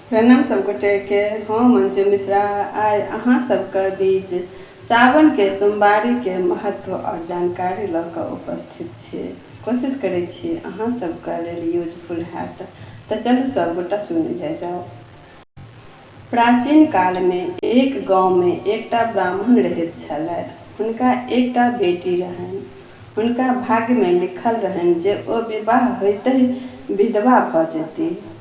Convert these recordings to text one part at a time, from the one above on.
प्रणाम सब गोटे के, हम अंजू मिश्रा आइ अहाँ सबके बीच सावन के सोमवारी के महत्व और जानकारी लऽ कऽ उपस्थित छी। कोशिश करै छी अहाँ सबके लेल यूजफुल हैत। तऽ चलू सब गोटा सुनै जाइ जाउ। प्राचीन काल मे एक गाँव मे एकटा ब्राह्मण रहैत छलथि। हुनका एकटा बेटी रहनि। हुनका भाग्य मे लिखल रहनि जे ओ विवाह होइतहि विधवा भऽ जेतीह।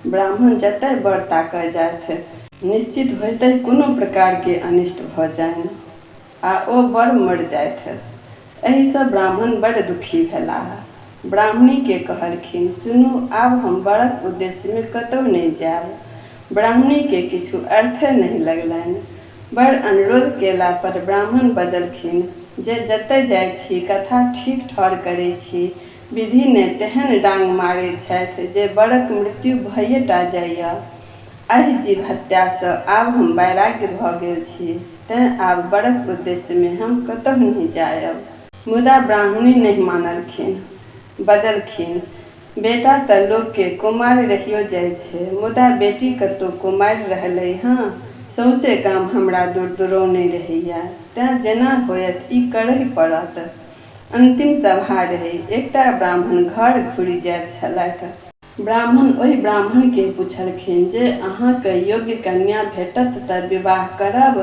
ब्राह्मण जतय वर ताकय जाथि, निश्चित होइतहि कोनो प्रकार के अनिष्ट भऽ जानि आ ओ वर मरि जाथि। एहि सँ ब्राह्मण बड़ दुखी भेलाह। ब्राह्मणी के कहलखिन, सुनू, आब हम वरक उद्देश्य मे कतहु नहि जायब। ब्राह्मणी के किछु अर्थे नहि लगलनि। बड़ अनुरोध केला पर ब्राह्मण बजलखिन जे जतय जाइ छी कथा ठीक ठौर करै छी, विधि ने तेहन डांग मारै छथि जे वरक मृत्यु भइये टा जाइए। एहि जीव हत्या सँ आब हम वैराग्य भऽ गेल छी, तेँ आब वरक उद्देश्य मे हम कतहु नहि जायब। मुदा ब्राह्मणी नहि मानलखिन। बजलखिन, बेटा तऽ लोक के कुमारि रहियो जाइ छै, मुदा बेटी कतौ कुमारि रहलै हँ? सौंसे गाम हमरा दुरदुरौने रहैए, तेँ जेना होयत ई करहि पड़त। अंतिम सभा रहै। एकटा ब्राह्मण घर घुरि जाइत छलथि। ब्राह्मण ओहि ब्राह्मण के पुछलखिन जे अहाँक योग्य कन्या भेटत तऽ विवाह करब?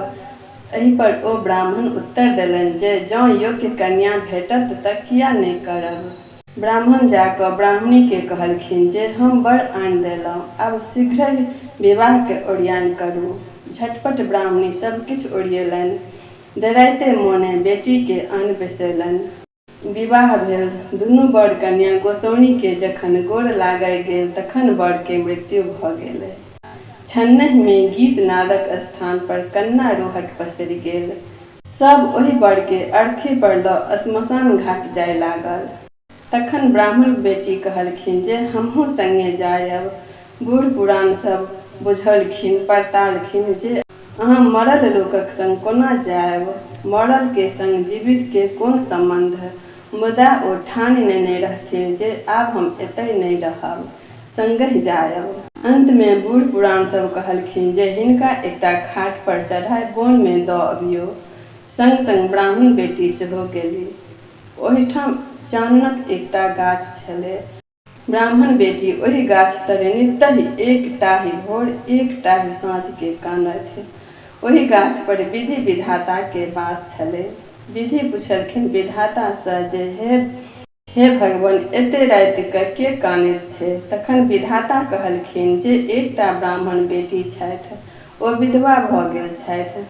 एहि पर ओ ब्राह्मण उत्तर देलनि जे जँ योग्य कन्या भेटत तऽ किएक नहि करब। ब्राह्मण जा कऽ ब्राह्मणी के कहलखिन जे हम वर आनि देलहुँ, आब शीघ्रहि विवाह के ओरियान करू। झटपट ब्राह्मणी सब किछु ओरियेलनि। डेराइते मोने बेटी के आनि बैसेलनि। विवाह भेल। दुनू वर कन्या गोसाउनि के जखन गोर लागय गेल तखन वर के मृत्यु भऽ गेलै। क्षणहि मे गीत-नादक स्थान पर कन्ना-रोहट पसरि गेल। सब ओहि वर के अर्थी पर लऽ श्मशान घाट जाय लागल। तखन ब्राह्मण बेटी कहलखिन जे हमहूँ संगे जायब। बूढ़-पुरान सब बुझौलखिन परतारलखिन जे अहाँ मरल लोकक संग कोना जायब, मरल के संग जीवित के कोन संबंध? मुदा ओ ठानि नेने रहथिन जे आब हम एतय नहि रहब, संगहि जायब। अंत मे बूढ़-पुरान सब कहलखिन जे हिनका एकटा खाट पर चढ़ाय बोन मे दऽ अबियौ। संग-संग ब्राह्मण बेटी सेहो गेली। ओहिठाम चाननक एकटा गाछ छलै। ब्राह्मण बेटी ओहि गाछ तरे नित्तहि एक टाहि भोर एक टाहि साँझ के कानथि। ओहि गाछ पर विधि विधाता के वास छलै। विधि पुछलखिन विधाता सँ जे हे भगवन, एते राति कऽ के कानैत छै? तखन विधाता कहलखिन जे एकटा ब्राह्मण बेटी छथि, ओ विधवा भऽ गेल छथि।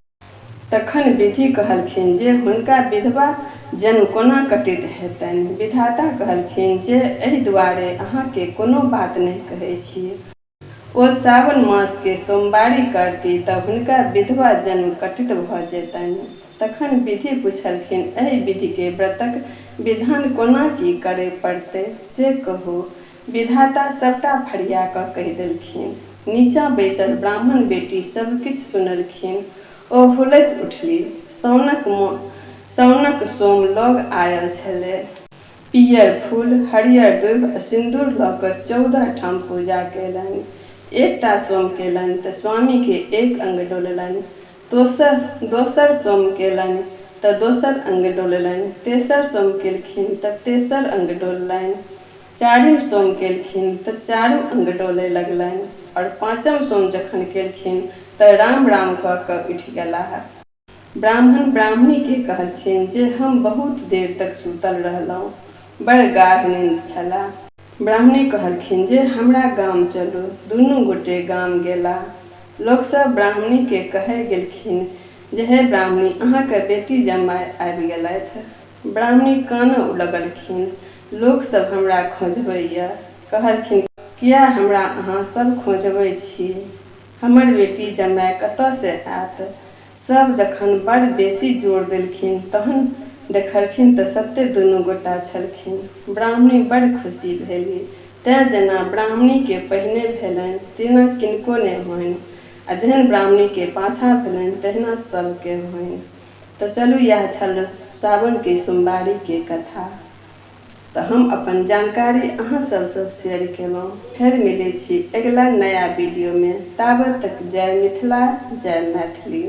तखन विधि कहलखिन जे हुनका विधवा जन्म कोना कटित हेतनि? विधाता कहलखिन जे एहि दुआरे अहाँ के कोनो बात नहि कहै छी। ओ सावन मास के सोमवारी करती तऽ हुनका विधवा जन्म कटित भऽ जेतनि। तखन विधि पुछलखिन एहि विधि के व्रतक विधान कोना की करय पड़तै से कहू। विधाता सबटा फरिया कऽ कहि देलखिन। नीचाँ बैसल ब्राह्मण बेटी सब किछु सुनलखिन। ओ हुलसि उठली। साओनक सोम लग आयल छलै। पीयर फूल, हरियर दूभि आ सिन्दूर लऽ कऽ 14 ठाम पूजा कयलनि। एकटा सोम कयलनि तऽ स्वामी के एक अंग डोललनि। दोसर सोम कयलनि तऽ दोसर अंग डोललनि। तेसर सोम केलखिन तऽ तेसर अंग डोललनि। चारिम सोम केलखिन तऽ चारू अंग डोलय लगलनि आओर पाँचम सोम जखन केलखिन तऽ राम राम कऽ कऽ उठि गेलाह। ब्राह्मण ब्राह्मणी के कहलखिन जे हम बहुत देर तक सूतल रहलहुँ, बड़ गाढ़ नींद छला। ब्राह्मणी कहलखिन जे हमरा गाम चलू। दुनू गोटे गाम गेलाह। लोक सब ब्राह्मणी के कहय गेलखिन जे हे ब्राह्मणी, अहाँक बेटी जमाय आबि गेलथि। ब्राह्मणी कानऽ लगलखिन, लोक सब हमरा खौंझबैए। कहलखिन, किए हमरा अहाँ सब खौंझबै छी? हमर बेटी जमाय कतऽ से आयत? सब जखन बड़ बेसी जोर देलखिन तहन देखलखिन तऽ सत्ते दुनू गोटा छलखिन। ब्राह्मणी बड़ खुशी भेली। तेँ जेना ब्राह्मणी के पहिने भेलनि तेना किनको ने होइन आ जेहन ब्राह्मणी के पाछाँ भेलनि तहिना सबके होइन। तऽ चलू इएह छल सावन के सोमवारी के कथा। तऽ हम अपन जानकारी अहाँ सबसँ शेयर केलहुँ। फेर मिलै छी अगिला नया वीडियो में, ताबत तक जय मिथिला, जय मैथिली।